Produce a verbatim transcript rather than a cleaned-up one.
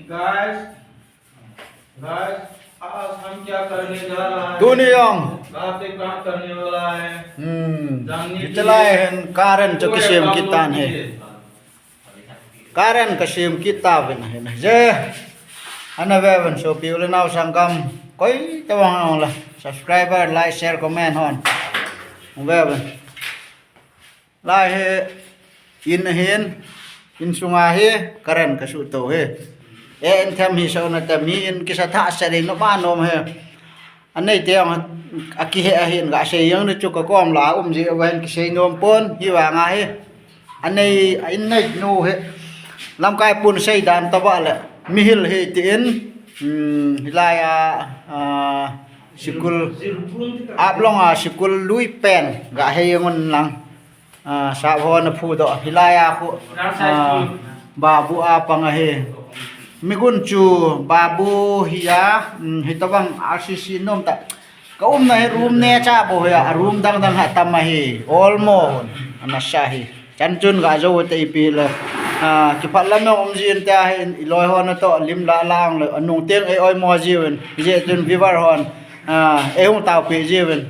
Guys, guys, आज हम क्या करने जा रहा है? Tuni jong. कहाँ पे काम करने वाला है? Hmm. जानने के Hitalai लिए hin Karen chu पूरे kisem काम kit tan लोग hi. कीजिए। Karen kasem kit tauvin ahin. Je. Ana ve uvin sopi u le nao sanggam. Koi tobang ong le. Subscriber, like, share, comment hon. Ve uvin. Lai hi in ahin, in sunga hi Karen kasuh to hi. E in them hi so na tem hi in kisa tha se dei nom a nom hi. Anei te jong akihe ahin gasei jong ni chu kakom la um ji uva hin kisei nom pon hi vang ahi. Anei in nei nu hi. Lamkai pun sei dan tobang le. Mihil hi tin. Hmm, hilai a, a, sikul. Aplong a sikul lui pen. Gahei ngun lang. A, sap ho na phu doh. Hilai a khu. A, babu a pang ahi. Migun chu babu hi a, um, hitobang R C C nom ta. Ka umna hi room neocha bou hi a, room dang dang ha tam ahi. Olmo. Ana sa hi. Chan chun ga jo te ipi le. A, kiphat lam jong um jin ta hi, i loi ho na to lim la lang le. Anung teng ei oimo jiuvin. Hijeh chun viewer hon. A, ei hung taopi jiuvin.